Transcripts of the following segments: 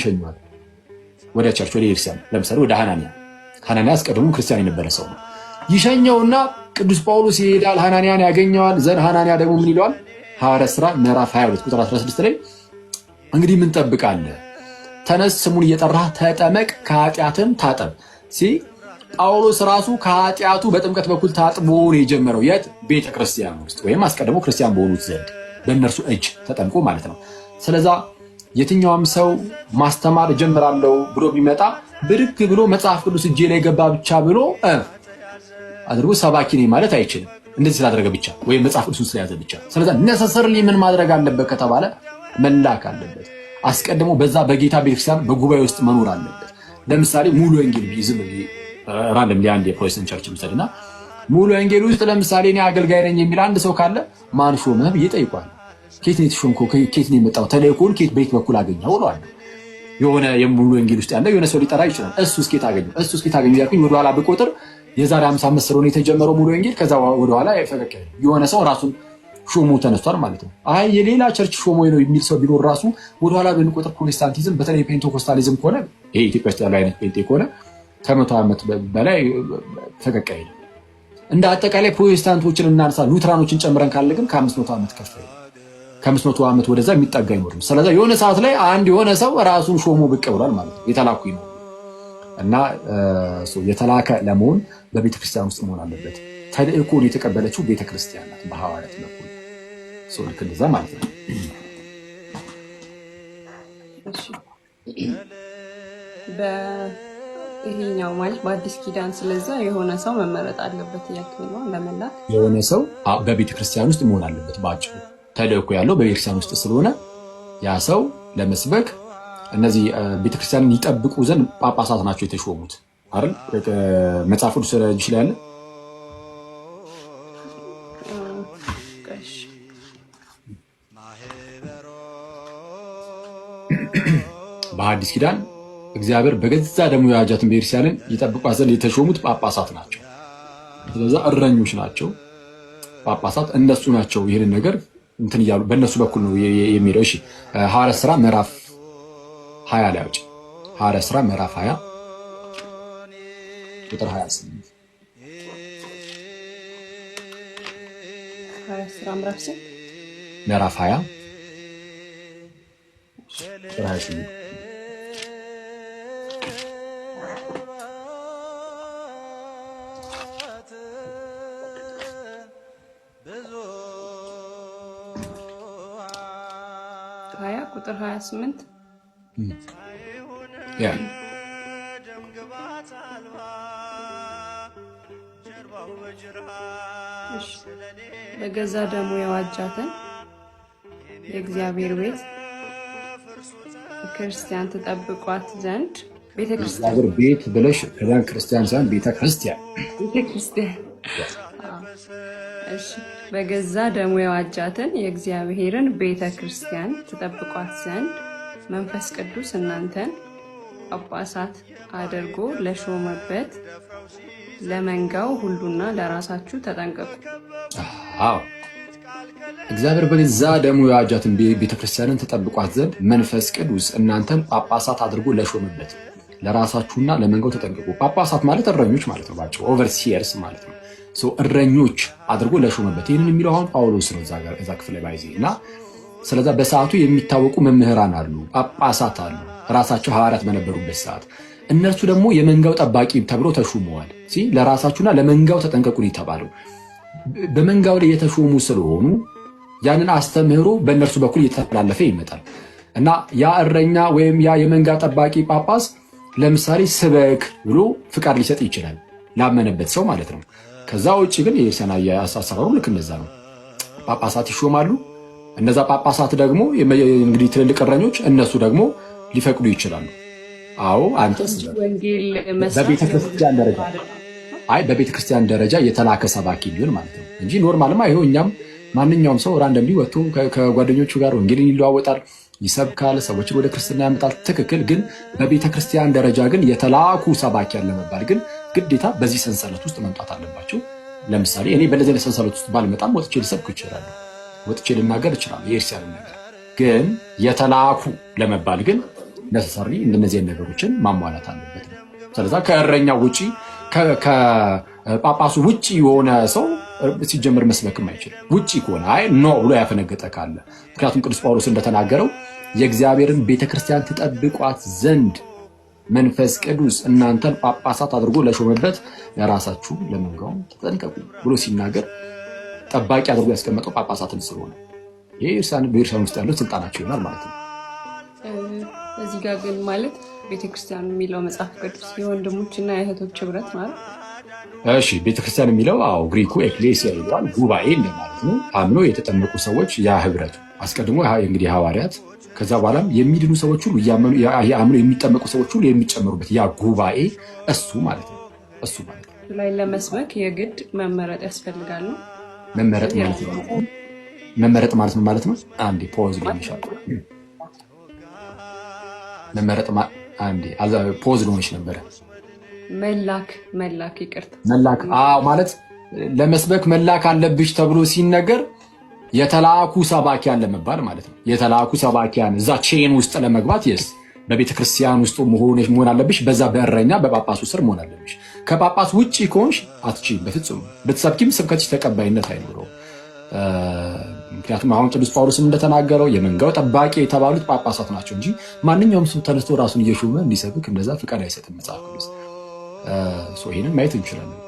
ይሸኘዋል? ወደ church፣ ወደ ቤተክርስቲያን፣ ለምሳሌ ወደ ሐናንያ። ሐናንያ አስቀድሞ ክርስቲያን የነበረ ሰው ነው። ይሸኘውና ቅዱስ ጳውሎስ ይሄዳል፣ ሐናንያን ያገኘዋል። Then ሐናንያ ደግሞ ምን ይለዋል? ሐዋርያት ሥራ ምዕራፍ 22 ቁጥር 16 ላይ እንግዲህ ምን ጠብቃለህ? ተነስ፣ ስሙን እየጠራህ ተጠመቅ፣ ከኃጢአትም ታጠብ። See፣ ጳውሎስ ራሱ ከኃጢአቱ በጥምቀት በኩል ታጥቦ ነው የጀመረው። የት? ቤተ ክርስቲያን ውስጥ ወይም አስቀድሞ ክርስቲያን በሆኑት ዘንድ በእነርሱ እጅ ተጠምቆ ማለት ነው። ስለዛ የትኛውም ሰው ማስተማር እጀምራለሁ ብሎ ቢመጣ ብድግ ብሎ መጽሐፍ ቅዱስ እጄ ላይ ገባ ብቻ ብሎ አድርጎ ሰባኪ ነኝ ማለት አይችልም። እንደዚህ ስላደረገ ብቻ ወይም መጽሐፍ ቅዱስን ስለያዘ ብቻ። ስለዚ necessarily ምን ማድረግ አለበት ከተባለ መላክ አለበት። አስቀድሞ በዛ በጌታ ቤተክርስቲያን በጉባኤ ውስጥ መኖር አለበት። ለምሳሌ ሙሉ ወንጌል ቢይዝም random አንድ የፕሮቴስታንት church ምሰድና ሙሉ ወንጌል ውስጥ ለምሳሌ እኔ አገልጋይ ነኝ የሚል አንድ ሰው ካለ ማን ሾመህ ብዬ እጠይቀዋለሁ። ኬት ነው የተሾምከው? ኬት ነው የመጣው? ተልእኮውን ኬት በየት በኩል አገኘኸው እለዋለሁ። የሆነ የሙሉ ወንጌል ውስጥ ያለ የሆነ ሰው ሊጠራ ይችላል። እሱ እስኬት አገኘው፣ እሱ እስኬት አገኘው እያልኩኝ ወደኋላ ብቆጥር የዛሬ 55 ስለሆነ የተጀመረው ሙሉ ወንጌል ከዛ ወደኋላ ፈቀቅ የሆነ ሰው ራሱን ሾሞ ተነስቷል ማለት ነው። አይ የሌላ church ሾሞ ነው የሚል ሰው ቢኖር ራሱ ወደኋላ ብንቆጥር ፕሮቴስታንቲዝም በተለይ ፔንቴኮስታሊዝም ከሆነ፣ ይሄ ኢትዮጵያ ውስጥ ያለው አይነት ጴንጤ ከሆነ ከ100 ዓመት በላይ ፈቀቅ አይልም። እንደ አጠቃላይ ፕሮቴስታንቶችን እናንሳ፣ ሉትራኖችን ጨምረን ካለ ግን ከ500 ዓመት ከፍ ከ500 ዓመት ወደዛ የሚጠጋ አይኖርም። ስለዚ የሆነ ሰዓት ላይ አንድ የሆነ ሰው ራሱን ሾሞ ብቅ ብሏል ማለት ነው። የተላኩ ይኖሩ እና የተላከ ለመሆን በቤተክርስቲያን ውስጥ መሆን አለበት። ተልእኮን የተቀበለችው ቤተክርስቲያን ናት በሐዋርያት በኩል፣ ልክ እንደዛ ማለት ነው። እሺ፣ በይሄኛው ማለት በአዲስ ኪዳን ስለዛ የሆነ ሰው መመረጥ አለበት እያልከኝ ነው ለመላክ? የሆነ ሰው በቤተክርስቲያን ውስጥ መሆን አለበት። በአጭሩ ተልእኮ ያለው በቤተክርስቲያን ውስጥ ስለሆነ ያ ሰው ለመስበክ እነዚህ ቤተክርስቲያንን ይጠብቁ ዘንድ ጳጳሳት ናቸው የተሾሙት አይደል? መጽሐፍ ቅዱስ እጅሽ ላይ አለ? እሺ። በሐዲስ ኪዳን እግዚአብሔር በገዛ ደሙ የዋጃትን ቤተክርስቲያንን ይጠብቋት ዘንድ የተሾሙት ጳጳሳት ናቸው። ስለዛ እረኞች ናቸው ጳጳሳት፣ እነሱ ናቸው ይህንን ነገር እንትን እያሉ በእነሱ በኩል ነው የሚሄደው። እሺ፣ ሐዋርያት ሥራ ምዕራፍ 20 ላይ አውጪ። ሐዋርያት ሥራ ምዕራፍ 20 ቁጥር 28። ሐዋርያት ሥራ ምዕራፍ ስንት? ምዕራፍ 20 ቁጥር 28። 20 ቁጥር 28። Yeah. እሺ፣ በገዛ ደሙ የዋጃትን የእግዚአብሔር ቤት ክርስቲያን ትጠብቋት ዘንድ ቤተክርስቲያን እግዚአብሔር ቤት ብለሽ ከዛን ክርስቲያን ሳይሆን ቤተ ክርስቲያን። ቤተክርስቲያን፣ እሺ፣ በገዛ ደሙ የዋጃትን የእግዚአብሔርን ቤተ ክርስቲያን ትጠብቋት ዘንድ መንፈስ ቅዱስ እናንተን ጳጳሳት አድርጎ ለሾመበት ለመንጋው ሁሉና ለራሳችሁ ተጠንቀቁ። አዎ፣ እግዚአብሔር በገዛ ደሙ የዋጃትን ቤተክርስቲያንን ትጠብቋት ዘንድ መንፈስ ቅዱስ እናንተን ጳጳሳት አድርጎ ለሾመበት ለራሳችሁና ለመንጋው ተጠንቀቁ። ጳጳሳት ማለት እረኞች ማለት ነው። ባጭሩ overseers ማለት ነው። So እረኞች አድርጎ ለሾመበት፣ ይህንን የሚለው አሁን ጳውሎስ ነው እዛ ክፍል ላይ by the way። እና ስለዛ በሰዓቱ የሚታወቁ መምህራን አሉ፣ ጳጳሳት አሉ፣ ራሳቸው ሐዋርያት በነበሩበት ሰዓት እነርሱ ደግሞ የመንጋው ጠባቂ ተብሎ ተሹመዋል። See፣ ለራሳችሁና ለመንጋው ተጠንቀቁ ነው የተባለው። በመንጋው ላይ የተሾሙ ስለሆኑ ያንን አስተምህሮ በእነርሱ በኩል እየተላለፈ ይመጣል እና ያ እረኛ ወይም ያ የመንጋ ጠባቂ ጳጳስ ለምሳሌ ስበክ ብሎ ፍቃድ ሊሰጥ ይችላል፣ ላመነበት ሰው ማለት ነው። ከዛ ውጭ ግን የሰና አሰራሩ ልክ እንደዛ ነው። ጳጳሳት ይሾማሉ። እነዛ ጳጳሳት ደግሞ እንግዲህ ትልልቅ እረኞች፣ እነሱ ደግሞ ሊፈቅዱ ይችላሉ። አዎ አንተ ስበክ። ወንጌል መስራት በቤተ ክርስቲያን ደረጃ፣ አይ በቤተ ክርስቲያን ደረጃ የተላከ ሰባኪ ቢሆን ማለት ነው እንጂ normal ማ ይኸው እኛም ማንኛውም ሰው randomly ወጥቶ ከጓደኞቹ ጋር ወንጌልን ይለዋወጣል፣ ይሰብካል፣ ሰዎችን ወደ ክርስትና ያመጣል። ትክክል። ግን በቤተ ክርስቲያን ደረጃ ግን የተላኩ ሰባኪያን ለመባል ግን ግዴታ በዚህ ሰንሰለት ውስጥ መምጣት አለባቸው። ለምሳሌ እኔ በእንደዚህ አይነት ሰንሰለት ውስጥ ባልመጣም ወጥቼ ልሰብክ እችላለሁ፣ ወጥቼ ልናገር እችላለሁ የክርስቲያንን ነገር። ግን የተላኩ ለመባል ግን Necessarily እንደነዚህ ነገሮችን ማሟላት አለበት ነው። ስለዛ ከእረኛው ውጪ፣ ከጳጳሱ ውጪ የሆነ ሰው ሲጀምር መስበክም አይችልም። ውጪ ከሆነ፣ አይ no ብሎ ያፈነገጠ ካለ፣ ምክንያቱም ቅዱስ ጳውሎስ እንደተናገረው የእግዚአብሔርን ቤተክርስቲያን ትጠብቋት ዘንድ መንፈስ ቅዱስ እናንተን ጳጳሳት አድርጎ ለሾመበት ለራሳችሁ ለመንጋው ተጠንቀቁ ብሎ ሲናገር ጠባቂ አድርጎ ያስቀመጠው ጳጳሳትን ስለሆነ ይህ በቤተክርስቲያን ውስጥ ያለው ስልጣናቸው ይሆናል ማለት ነው። እዚህ ጋር ግን ማለት ቤተክርስቲያን የሚለው መጽሐፍ ቅዱስ የወንድሞች እና የእህቶች ህብረት ማለት እሺ፣ ቤተክርስቲያን የሚለው አዎ ግሪኩ ኤክሌሲያ ይለዋል፣ ጉባኤ እንደማለት ነው። አምኖ የተጠመቁ ሰዎች ያ ህብረቱ አስቀድሞ እንግዲህ ሐዋርያት፣ ከዛ በኋላም የሚድኑ ሰዎች ሁሉ፣ አምኖ የሚጠመቁ ሰዎች ሁሉ የሚጨመሩበት ያ ጉባኤ እሱ ማለት ነው። እሱ ማለት ነው። ላይ ለመስበክ የግድ መመረጥ ያስፈልጋል ነው። መመረጥ ማለት ነው። መመረጥ ማለት ምን ማለት ነው? አንዴ pause ሊሆን ይችላል። መመረጥ፣ አንዴ pause ሊሆንች ነበረ። መላክ፣ መላክ፣ ይቅርታ። መላክ፣ አዎ፣ ማለት ለመስበክ መላክ አለብሽ ተብሎ ሲነገር የተላኩ ሰባኪያን ለመባል ማለት ነው። የተላኩ ሰባኪያን እዛ chain ውስጥ ለመግባት yes፣ በቤተ ክርስቲያን ውስጥ መሆን አለብሽ። በዛ በእረኛ በጳጳሱ ስር መሆን አለብሽ። ከጳጳስ ውጭ ከሆንሽ አትችይም፣ በፍጹም። ብትሰብኪም ስብከትሽ ተቀባይነት አይኖረውም። ምክንያቱም አሁን ቅዱስ ጳውሎስም እንደተናገረው የመንጋው ጠባቂ የተባሉት ጳጳሳት ናቸው እንጂ ማንኛውም ሰው ተነስቶ ራሱን እየሾመ እንዲሰብክ እንደዛ ፍቃድ አይሰጥም መጽሐፍ ቅዱስ። ይህንን ማየት እንችላለን።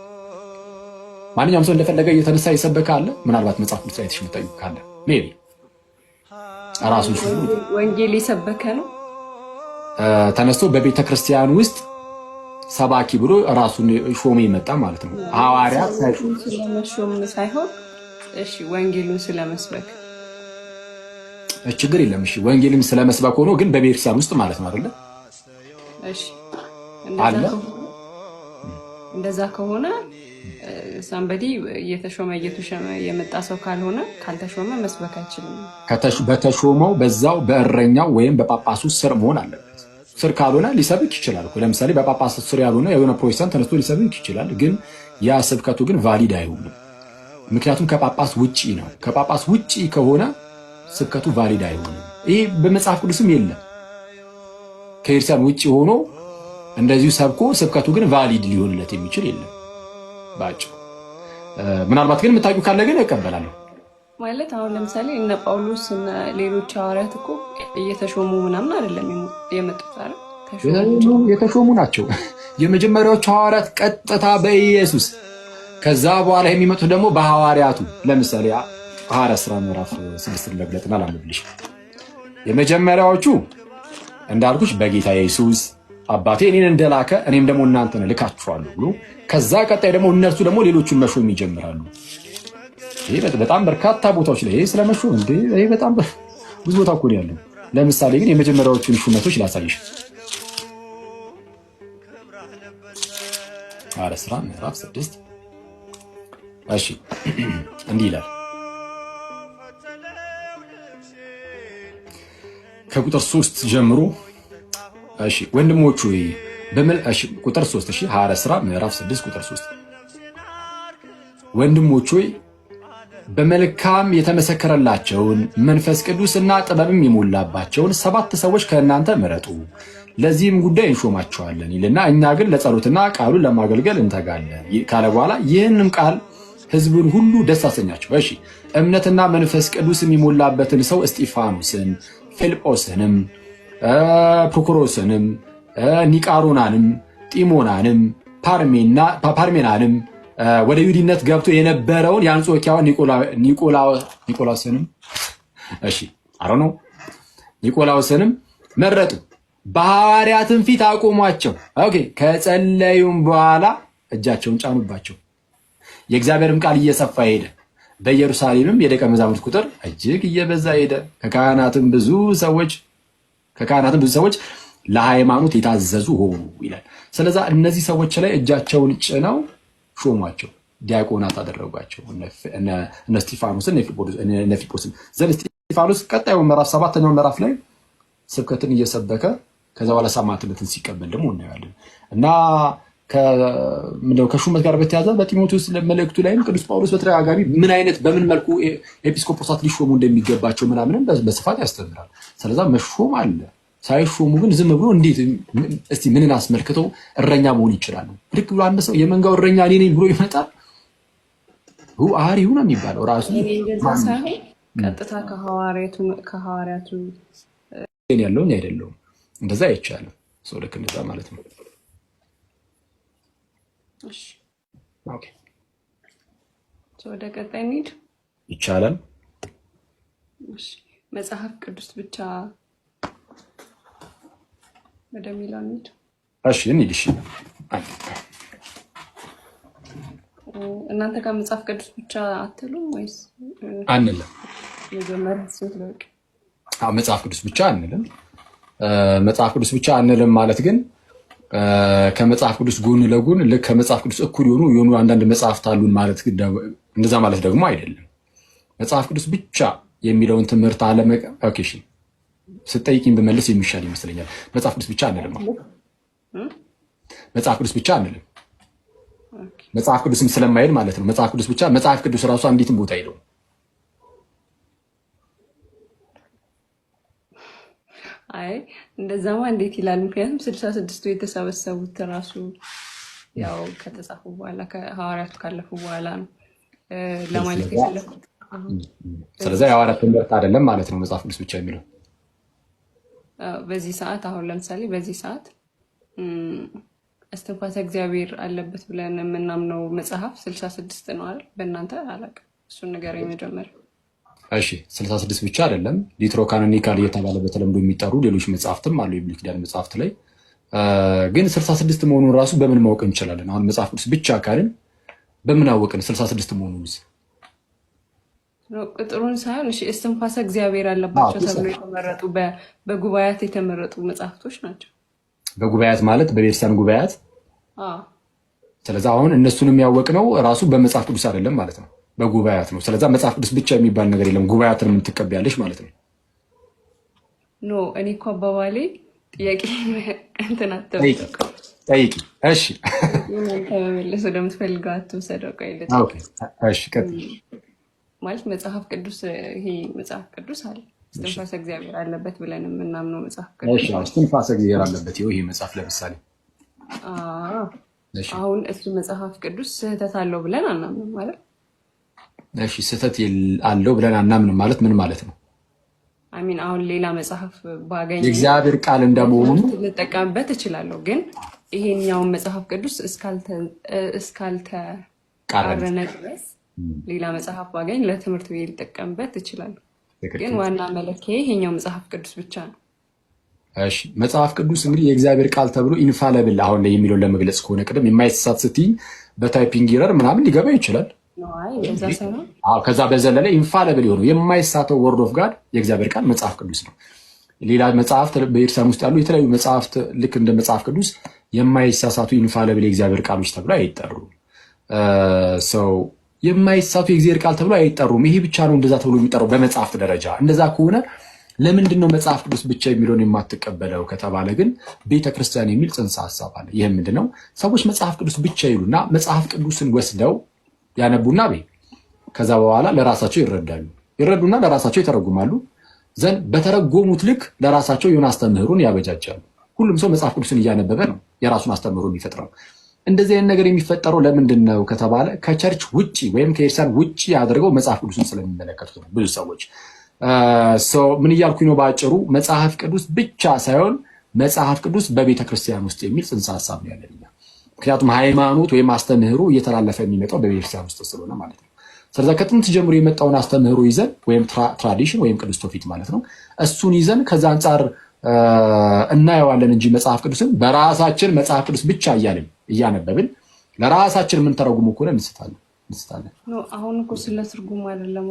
ማንኛውም ሰው እንደፈለገ እየተነሳ የሰበከ አለ። ምናልባት መጽሐፍ ቅዱስ ላይ የምታዩ ካለ maybe ራሱን ሾሞ ወንጌል የሰበከ ነው። ተነስቶ በቤተ ክርስቲያን ውስጥ ሰባኪ ብሎ ራሱን ሾሞ የመጣ ማለት ነው። ሐዋርያት ስለመሾም ሳይሆን እሺ፣ ወንጌሉን ስለመስበክ። ችግር የለም። እሺ፣ ወንጌልን ስለመስበክ ሆኖ ግን በቤተክርስቲያን ውስጥ ማለት ነው፣ አይደለ? እሺ። አለ። እንደዛ ከሆነ somebody እየተሾመ እየተሾመ የመጣ ሰው ካልሆነ፣ ካልተሾመ መስበክ አይችልም። በተሾመው በዛው በእረኛው ወይም በጳጳሱ ስር መሆን አለበት። ስር ካልሆነ ሊሰብክ ይችላል እኮ። ለምሳሌ በጳጳሱ ስር ያልሆነ የሆነ ፕሮቴስታንት ተነስቶ ሊሰብክ ይችላል። ግን ያ ስብከቱ ግን valid አይሆንም። ምክንያቱም ከጳጳስ ውጪ ነው። ከጳጳስ ውጪ ከሆነ ስብከቱ valid አይሆንም። ይህ በመጽሐፍ ቅዱስም የለም። ከቤተክርስቲያን ውጪ ሆኖ እንደዚሁ ሰብኮ ስብከቱ ግን valid ሊሆንለት የሚችል የለም። በአጭሩ ምናልባት ግን የምታውቂው ካለ ግን እቀበላለሁ። ማለት አሁን ለምሳሌ እነ ጳውሎስ እና ሌሎች ሐዋርያት እኮ እየተሾሙ ምናምን አይደለም የመጡት፣ አይደል? የተሾሙ ናቸው። የመጀመሪያዎቹ ሐዋርያት ቀጥታ በኢየሱስ፣ ከዛ በኋላ የሚመጡት ደግሞ በሐዋርያቱ። ለምሳሌ ሐዋርያት ሥራ ምዕራፍ 6 ለግለጥና ላንብብልሽ። የመጀመሪያዎቹ እንዳልኩሽ በጌታ ኢየሱስ አባቴ እኔን እንደላከ እኔም ደግሞ እናንተን እልካችኋለሁ ብሎ፣ ከዛ ቀጣይ ደግሞ እነርሱ ደግሞ ሌሎቹን መሾም ይጀምራሉ። ይሄ በጣም በርካታ ቦታዎች ላይ ይሄ ስለመሾም እንዴ፣ ይሄ በጣም ብዙ ቦታ እኮ ነው ያለው። ለምሳሌ ግን የመጀመሪያዎቹን ሹመቶች ላሳይሽ። ሐዋርያት ሥራ ምዕራፍ 6፣ እሺ፣ እንዲህ ይላል ከቁጥር 3 ጀምሮ። እሺ፣ ወንድሞች ሆይ፣ እሺ፣ ቁጥር 3፣ እሺ፣ ሐዋርያት ሥራ ምዕራፍ 6 ቁጥር 3፣ ወንድሞች ሆይ፣ በመልካም የተመሰከረላቸውን መንፈስ ቅዱስ እና ጥበብም የሞላባቸውን ሰባት ሰዎች ከእናንተ ምረጡ፣ ለዚህም ጉዳይ እንሾማቸዋለን ይልና እኛ ግን ለጸሎትና ቃሉን ለማገልገል እንተጋለን ካለ በኋላ ይህንም ቃል ሕዝቡን ሁሉ ደስ አሰኛቸው። እሺ፣ እምነትና መንፈስ ቅዱስ የሚሞላበትን ሰው እስጢፋኖስን፣ ፊልጶስንም፣ ፕሮኮሮስንም፣ ኒቃሮናንም፣ ጢሞናንም፣ ፓርሜናንም፣ ወደ ይሁዲነት ገብቶ የነበረውን የአንጾኪያውን ኒቆላስንም፣ እሺ አሮ ነው፣ ኒቆላውስንም መረጡ። በሐዋርያትም ፊት አቆሟቸው። Okay፣ ከጸለዩም በኋላ እጃቸውን ጫኑባቸው። የእግዚአብሔርም ቃል እየሰፋ ሄደ። በኢየሩሳሌምም የደቀ መዛሙርት ቁጥር እጅግ እየበዛ ሄደ። ከካህናትም ብዙ ሰዎች ለሃይማኖት የታዘዙ ሆኑ ይላል። ስለዛ እነዚህ ሰዎች ላይ እጃቸውን ጭነው ሾሟቸው፣ ዲያቆናት አደረጓቸው። እነ እስጢፋኖስን፣ እነ ፊልጶስን። Then እስጢፋኖስ ቀጣዩ ምዕራፍ ሰባተኛው ምዕራፍ ላይ ስብከትን እየሰበከ ከዛ በኋላ ሰማዕትነትን ሲቀበል ደግሞ እናየዋለን። እና ከሹመት ጋር በተያዘ በጢሞቴዎስ መልእክቱ ላይም ቅዱስ ጳውሎስ በተደጋጋሚ ምን አይነት በምን መልኩ ኤጲስቆጶሳት ሊሾሙ እንደሚገባቸው ምናምንም በስፋት ያስተምራል። ስለዛ መሾም አለ። ሳይሾሙ ግን ዝም ብሎ እንዴት እስቲ ምንን አስመልክተው እረኛ መሆን ይችላሉ? ብድግ ብሎ አንድ ሰው የመንጋው እረኛ እኔ ነኝ ብሎ ይመጣል። Who are you ነው የሚባለው ራሱ። እኔ እንደዛ ሳይሆን ቀጥታ ከሐዋርያቱ ያለውኝ አይደለውም። እንደዛ አይቻልም። ሰው ልክ እንደዛ ማለት ነው። እሺ። Okay። ወደ ቀጣይ እንሂድ። ይቻላል። እሺ፣ መጽሐፍ ቅዱስ ብቻ ወደሚለው እንሂድ። እሺ፣ እንሂድ። እሺ። እናንተ ጋር መጽሐፍ ቅዱስ ብቻ አትሉም ወይስ? አንልም። መጀመሪያ እሱን ትለቅ። አዎ፣ መጽሐፍ ቅዱስ ብቻ አንልም። መጽሐፍ ቅዱስ ብቻ አንልም ማለት ግን ከመጽሐፍ ቅዱስ ጎን ለጎን ልክ ከመጽሐፍ ቅዱስ እኩል የሆኑ አንዳንድ መጽሐፍት አሉን ማለት እንደዛ ማለት ደግሞ አይደለም። መጽሐፍ ቅዱስ ብቻ የሚለውን ትምህርት አለ። Okay፣ እሺ፣ ስትጠይቂኝ ብመልስ የሚሻል ይመስለኛል። መጽሐፍ ቅዱስ ብቻ አንልም። መጽሐፍ ቅዱስ ብቻ አንልም። መጽሐፍ ቅዱስም ስለማይል ማለት ነው። መጽሐፍ ቅዱስ ብቻ፣ መጽሐፍ ቅዱስ ራሱ አንዲትም ቦታ የለውም። አይ፣ እንደዛማ እንዴት ይላል? ምክንያቱም 66ቱ የተሰበሰቡት ራሱ ያው ከተጻፉ በኋላ፣ ከሐዋርያቱ ካለፉ በኋላ ነው ለማለት የፈለኩት። ስለዚ የሐዋርያት ትምህርት አይደለም ማለት ነው መጽሐፍ ቅዱስ ብቻ የሚለው። በዚህ ሰዓት፣ አሁን ለምሳሌ በዚህ ሰዓት እስትንፋሰ እግዚአብሔር አለበት ብለን የምናምነው መጽሐፍ 66 ነው አይደል? በእናንተ አላውቅም። እሱን ነገር የመጀመሪያ። እሺ፣ 66 ብቻ አይደለም። Deuterocanonical እየተባለ በተለምዶ የሚጠሩ ሌሎች መጽሐፍትም አሉ የብሉይ ኪዳን መጽሐፍት ላይ። ግን 66 መሆኑን ራሱ በምን ማወቅ እንችላለን? አሁን መጽሐፍ ቅዱስ ብቻ ካልን በምን አወቅን 66 መሆኑን? ቁጥሩን ሳይሆን፣ እሺ፣ እስትንፋሰ እግዚአብሔር አለባቸው ተብሎ የተመረጡ፣ በጉባኤያት የተመረጡ መጽሐፍቶች ናቸው። በጉባኤያት ማለት በቤተክርስቲያን ጉባኤያት። ስለዚ አሁን እነሱን የሚያወቅነው ራሱ በመጽሐፍ ቅዱስ አይደለም ማለት ነው፣ በጉባኤያት ነው። ስለዛ መጽሐፍ ቅዱስ ብቻ የሚባል ነገር የለም። ጉባኤያትን የምትቀበያለሽ ማለት ነው። No፣ እኔ እኮ አባባሌ ጥያቄ እንትን ጠይቂ። እሺ። እናንተ መመለስ ወደምትፈልገው አትውሰደው። ቆይ። እሺ፣ ቀጥይ። ማለት መጽሐፍ ቅዱስ፣ ይሄ መጽሐፍ ቅዱስ አለ፣ እስትንፋሰ እግዚአብሔር አለበት ብለን የምናምነው መጽሐፍ ቅዱስ። እስትንፋሰ እግዚአብሔር አለበት። ይሄ መጽሐፍ ለምሳሌ። አሁን እሱ መጽሐፍ ቅዱስ ስህተት አለው ብለን አናምንም ማለት። እሺ፣ ስህተት አለው ብለን አናምንም ማለት ምን ማለት ነው? I mean አሁን ሌላ መጽሐፍ ባገኝ የእግዚአብሔር ቃል እንደመሆኑ ልጠቀምበት እችላለሁ። ግን ይሄኛውን መጽሐፍ ቅዱስ እስካልተቃረነ ድረስ ሌላ መጽሐፍ ባገኝ ለትምህርት ቤት ልጠቀምበት እችላለሁ። ግን ዋና መለኪያ ይሄኛው መጽሐፍ ቅዱስ ብቻ ነው። እሺ፣ መጽሐፍ ቅዱስ እንግዲህ የእግዚአብሔር ቃል ተብሎ infallible አሁን ላይ የሚለውን ለመግለጽ ከሆነ፣ ቅድም የማይሳሳት ስትይኝ በ typing error ምናምን ሊገባ ይችላል። ከዛ በዘለለ infallible የሆነው የማይሳተው word of God የእግዚአብሔር ቃል መጽሐፍ ቅዱስ ነው። ሌላ መጽሐፍት፣ በቤተክርስቲያን ውስጥ ያሉ የተለያዩ መጽሐፍት ልክ እንደ መጽሐፍ ቅዱስ የማይሳሳቱ infallible የእግዚአብሔር ቃሎች ተብሎ አይጠሩም። So የማይሳቱ የእግዚአብሔር ቃል ተብሎ አይጠሩም። ይሄ ብቻ ነው እንደዛ ተብሎ የሚጠራው በመጽሐፍት ደረጃ። እንደዛ ከሆነ ለምንድን ነው መጽሐፍ ቅዱስ ብቻ የሚለውን የማትቀበለው ከተባለ ግን ቤተ ክርስቲያን የሚል ጽንሰ ሀሳብ አለ። ይህ ምንድን ነው? ሰዎች መጽሐፍ ቅዱስ ብቻ ይሉና መጽሐፍ ቅዱስን ወስደው ያነቡና ቤ ከዛ በኋላ ለራሳቸው ይረዳሉ። ይረዱና ለራሳቸው ይተረጉማሉ። Then በተረጎሙት ልክ ለራሳቸው የሆነ አስተምህሩን ያበጃጃሉ። ሁሉም ሰው መጽሐፍ ቅዱስን እያነበበ ነው የራሱን አስተምህሮ የሚፈጥረው። እንደዚህ አይነት ነገር የሚፈጠረው ለምንድን ነው ከተባለ ከ church ውጭ ወይም ከቤተክርስቲያን ውጭ አድርገው መጽሐፍ ቅዱስን ስለሚመለከቱት ነው ብዙ ሰዎች። ምን እያልኩኝ ነው? በአጭሩ መጽሐፍ ቅዱስ ብቻ ሳይሆን መጽሐፍ ቅዱስ በቤተ ክርስቲያን ውስጥ የሚል ጽንሰ ሀሳብ ነው ያለን እኛ። ምክንያቱም ሃይማኖት ወይም አስተምህሮ እየተላለፈ የሚመጣው በቤተክርስቲያን ውስጥ ስለሆነ ማለት ነው። ስለዚ ከጥንት ጀምሮ የመጣውን አስተምህሮ ይዘን ወይም tradition ወይም ቅዱስ ትውፊት ማለት ነው፣ እሱን ይዘን ከዛ አንጻር እናየዋለን እንጂ መጽሐፍ ቅዱስን በራሳችን መጽሐፍ ቅዱስ ብቻ እያልን እያነበብን ለራሳችን የምንተረጉሙ ከሆነ እንስታለን እንስታለን። አሁን እኮ ስለ ትርጉም አይደለም።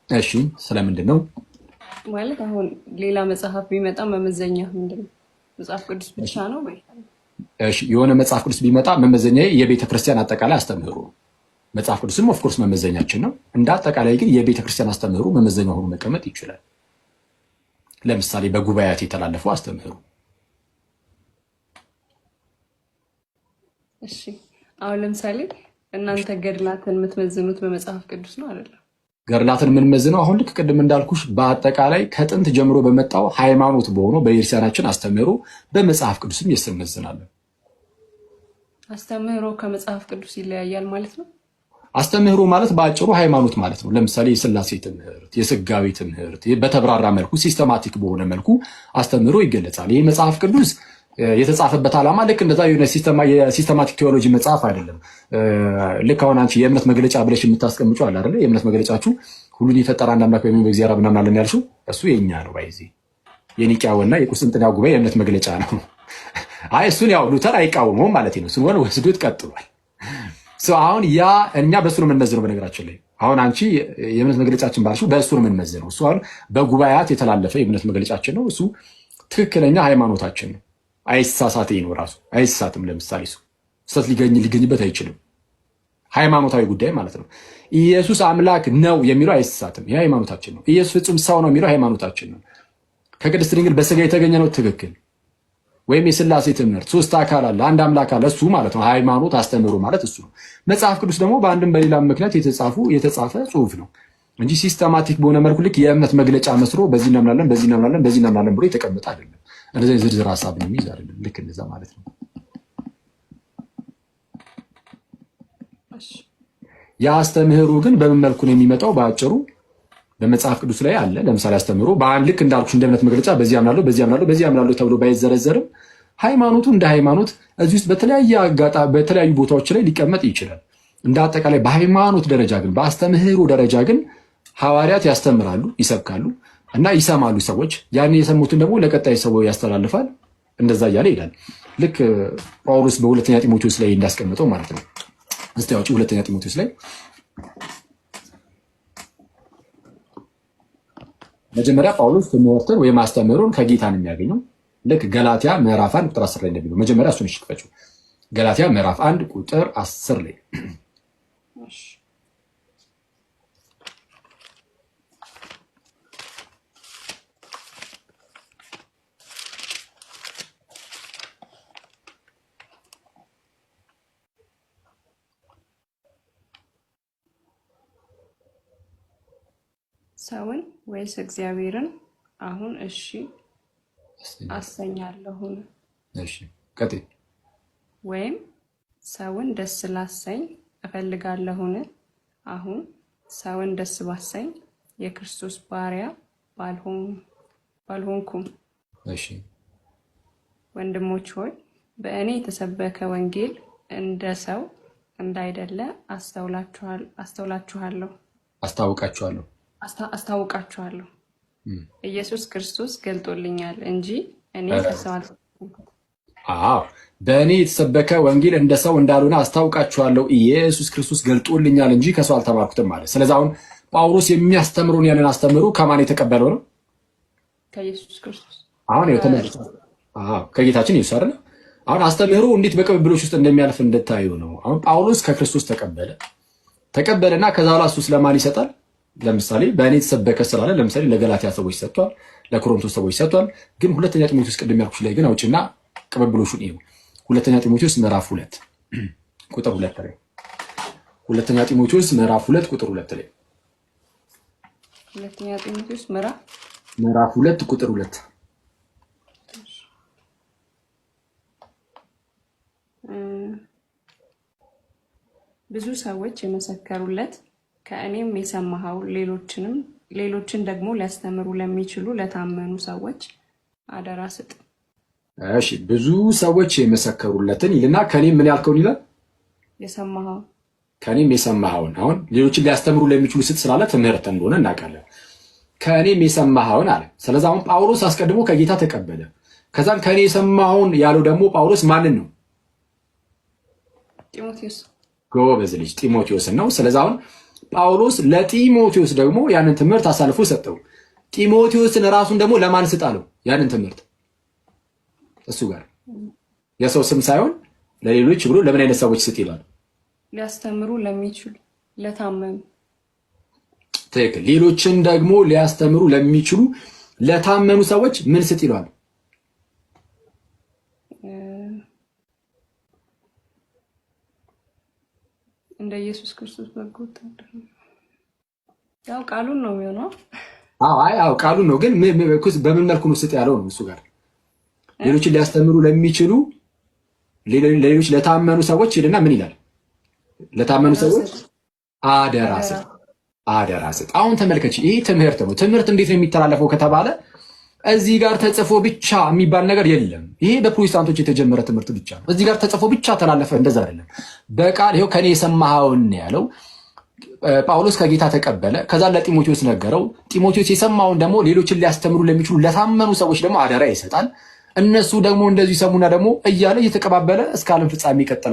እሺ፣ ስለምንድን ነው? ማለት አሁን ሌላ መጽሐፍ ቢመጣ መመዘኛ ምንድን ነው? መጽሐፍ ቅዱስ ብቻ ነው ወይ? እሺ፣ የሆነ መጽሐፍ ቅዱስ ቢመጣ መመዘኛ የቤተ ክርስቲያን አጠቃላይ አስተምህሮ ነው። መጽሐፍ ቅዱስም of course መመዘኛችን ነው። እንደ አጠቃላይ ግን የቤተ ክርስቲያን አስተምህሮ መመዘኛ ሆኖ መቀመጥ ይችላል። ለምሳሌ በጉባኤያት የተላለፈው አስተምህሮ። እሺ፣ አሁን ለምሳሌ እናንተ ገድላትን የምትመዝኑት በመጽሐፍ ቅዱስ ነው አይደለም? ገድላትን የምንመዝነው አሁን ልክ ቅድም እንዳልኩሽ በአጠቃላይ ከጥንት ጀምሮ በመጣው ሃይማኖት በሆነው በቤተክርስቲያናችን አስተምህሮ በመጽሐፍ ቅዱስም እንመዝናለን። አስተምህሮ ከመጽሐፍ ቅዱስ ይለያያል ማለት ነው። አስተምህሮ ማለት በአጭሩ ሃይማኖት ማለት ነው። ለምሳሌ የስላሴ ትምህርት፣ የስጋዊ ትምህርት በተብራራ መልኩ systematic በሆነ መልኩ አስተምህሮ ይገለጻል። ይህ መጽሐፍ ቅዱስ የተጻፈበት ዓላማ ልክ እንደዛ የሆነ የ systematic theology መጽሐፍ አይደለም። ልክ አሁን አንቺ የእምነት መግለጫ ብለሽ የምታስቀምጪው አለ አይደለ? የእምነት መግለጫችሁ ሁሉን የፈጠረ አንድ አምላክ በሚሆን በእግዚአብሔር አብ እናምናለን ያልሽው እሱ የኛ ነው። By the way የኒቅያውና የቁስጥንጥንያ ጉባኤ የእምነት መግለጫ ነው። አይ እሱን ያው ሉተር አይቃወመውም ማለት ነው። እሱን ወስዶት ቀጥሏል። አሁን ያ እኛ በእሱ ነው የምንመዝነው። በነገራችን ላይ አሁን አንቺ የእምነት መግለጫችን ባልሽው በእሱ ነው የምንመዝነው። እሱ አሁን በጉባኤያት የተላለፈ የእምነት መግለጫችን ነው። እሱ ትክክለኛ ሃይማኖታችን ነው። አይሳሳት ነው ራሱ አይሳሳትም። ለምሳሌ እሱ ስህተት ሊገኝበት አይችልም። ሃይማኖታዊ ጉዳይ ማለት ነው። ኢየሱስ አምላክ ነው የሚለው አይሳሳትም። ይህ ሃይማኖታችን ነው። ኢየሱስ ፍጹም ሰው ነው የሚለው ሃይማኖታችን ነው። ከቅድስት ድንግል በስጋ የተገኘ ነው፣ ትክክል። ወይም የስላሴ ትምህርት ሶስት አካል አለ፣ አንድ አምላክ አለ፣ እሱ ማለት ነው። ሃይማኖት አስተምህሮ ማለት እሱ ነው። መጽሐፍ ቅዱስ ደግሞ በአንድም በሌላም ምክንያት የተጻፈ ጽሁፍ ነው እንጂ systematic በሆነ መልኩ ልክ የእምነት መግለጫ መስሎ በዚህ እናምናለን፣ በዚህ እናምናለን፣ በዚህ እናምናለን ብሎ የተቀመጠ አይደለም። እንደዚህ ዝርዝር ሀሳብ የሚይዝ አይደለም። ልክ እንደዛ ማለት ነው። የአስተምህሮ ግን በምን መልኩ ነው የሚመጣው? በአጭሩ በመጽሐፍ ቅዱስ ላይ አለ። ለምሳሌ አስተምህሮ በአንድ ልክ እንዳልኩሽ እንደ እምነት መግለጫ በዚህ አምናለሁ፣ በዚህ አምናለሁ፣ በዚህ አምናለሁ ተብሎ ባይዘረዘርም ሃይማኖቱ እንደ ሃይማኖት እዚህ ውስጥ በተለያየ በተለያዩ ቦታዎች ላይ ሊቀመጥ ይችላል። እንደ አጠቃላይ በሃይማኖት ደረጃ ግን በአስተምህሮ ደረጃ ግን ሐዋርያት ያስተምራሉ፣ ይሰብካሉ እና ይሰማሉ ሰዎች። ያን የሰሙትን ደግሞ ለቀጣይ ሰው ያስተላልፋል። እንደዛ እያለ ይላል። ልክ ጳውሎስ በሁለተኛ ጢሞቴዎስ ላይ እንዳስቀምጠው ማለት ነው። እስቲ አውጪ ሁለተኛ ጢሞቴዎስ ላይ መጀመሪያ ጳውሎስ ትምህርትን ወይም አስተምህሮን ከጌታ ነው የሚያገኘው። ልክ ገላትያ ምዕራፍ 1 ቁጥር 10 ላይ እንደሚለው መጀመሪያ እሱን እሺ ክፈችው። ገላትያ ምዕራፍ 1 ቁጥር 10 ላይ። ሰውን ወይስ እግዚአብሔርን አሁን እሺ አሰኛለሁን? እሺ ቀጥይ። ወይም ሰውን ደስ ላሰኝ እፈልጋለሁን? አሁን ሰውን ደስ ባሰኝ የክርስቶስ ባሪያ ባልሆንኩም። እሺ። ወንድሞች ሆይ፣ በእኔ የተሰበከ ወንጌል እንደ ሰው እንዳይደለ አስተውላችኋለሁ። አስታውቃችኋለሁ። አስታውቃችኋለሁ። ኢየሱስ ክርስቶስ ገልጦልኛል እንጂ እኔ ከሰው አልተቀበልኩም። አዎ፣ በእኔ የተሰበከ ወንጌል እንደ ሰው እንዳልሆነ አስታውቃችኋለሁ፣ ኢየሱስ ክርስቶስ ገልጦልኛል እንጂ ከሰው አልተማርኩትም ማለት። ስለዚህ አሁን ጳውሎስ የሚያስተምሩን ያንን አስተምሩ ከማን የተቀበለው ነው? ከኢየሱስ ክርስቶስ። አሁን ከጌታችን ኢየሱስ አይደል? አሁን አስተምህሮ እንዴት በቅብብሎች ውስጥ እንደሚያልፍ እንድታዩ ነው። አሁን ጳውሎስ ከክርስቶስ ተቀበለ ተቀበለና ከዛ በኋላ እሱ ስለማን ይሰጣል? ለምሳሌ በእኔ የተሰበከ ስላለ ለምሳሌ ለገላትያ ሰዎች ሰጥቷል፣ ለኮሮንቶስ ሰዎች ሰጥቷል። ግን ሁለተኛ ጢሞቴዎስ ቅድም ያልኩሽ ላይ ግን አውጭና ቅብብሎሹን እዩ። ሁለተኛ ጢሞቴዎስ ምዕራፍ 2 ቁጥር 2 ላይ፣ ሁለተኛ ጢሞቴዎስ ምዕራፍ 2 ቁጥር 2 ላይ። ሁለተኛ ጢሞቴዎስ ምዕራፍ ምዕራፍ 2 ቁጥር 2። ብዙ ሰዎች የመሰከሩለት ከእኔም የሰማኸው ሌሎችንም ሌሎችን ደግሞ ሊያስተምሩ ለሚችሉ ለታመኑ ሰዎች አደራ ስጥ። እሺ፣ ብዙ ሰዎች የመሰከሩለትን ይልና ከእኔም ምን ያልከውን ይላል? የሰማኸው። ከእኔም የሰማኸውን። አሁን ሌሎችን ሊያስተምሩ ለሚችሉ ስጥ ስላለ ትምህርት እንደሆነ እናውቃለን። ከእኔም የሰማኸውን አለ። ስለዚህ አሁን ጳውሎስ አስቀድሞ ከጌታ ተቀበለ። ከዛም ከእኔ የሰማኸውን ያለው ደግሞ ጳውሎስ ማንን ነው? ጢሞቴዎስ። ጎበዝ ልጅ፣ ጢሞቴዎስን ነው። ስለዚህ አሁን ጳውሎስ ለጢሞቴዎስ ደግሞ ያንን ትምህርት አሳልፎ ሰጠው። ጢሞቴዎስን ራሱን ደግሞ ለማን ስጥ አለው? ያንን ትምህርት እሱ ጋር የሰው ስም ሳይሆን ለሌሎች ብሎ ለምን አይነት ሰዎች ስጥ ይላል? ሊያስተምሩ ለሚችሉ ለታመኑ። ትክክል። ሌሎችን ደግሞ ሊያስተምሩ ለሚችሉ ለታመኑ ሰዎች ምን ስጥ ይለዋል? እንደ ኢየሱስ ክርስቶስ በጎ ወታደር ነው። ያው ቃሉን ነው የሚሆነው። አዎ፣ አይ አዎ ቃሉን ነው። ግን በምን መልኩ ነው ስጥ ያለው ነው እሱ ጋር? ሌሎችን ሊያስተምሩ ለሚችሉ፣ ለሌሎች ለታመኑ ሰዎች ይልና ምን ይላል? ለታመኑ ሰዎች አደራ ስጥ፣ አደራ ስጥ። አሁን ተመልከች፣ ይህ ትምህርት ነው። ትምህርት እንዴት ነው የሚተላለፈው ከተባለ እዚህ ጋር ተጽፎ ብቻ የሚባል ነገር የለም። ይሄ በፕሮቴስታንቶች የተጀመረ ትምህርት ብቻ ነው። እዚህ ጋር ተጽፎ ብቻ ተላለፈ፣ እንደዛ አይደለም። በቃል ይኸው ከኔ የሰማኸውን ያለው ጳውሎስ ከጌታ ተቀበለ። ከዛ ለጢሞቴዎስ ነገረው። ጢሞቴዎስ የሰማውን ደግሞ ሌሎችን ሊያስተምሩ ለሚችሉ ለታመኑ ሰዎች ደግሞ አደራ ይሰጣል። እነሱ ደግሞ እንደዚሁ ይሰሙና ደግሞ እያለ እየተቀባበለ እስከ ዓለም ፍጻሜ ይቀጥላል።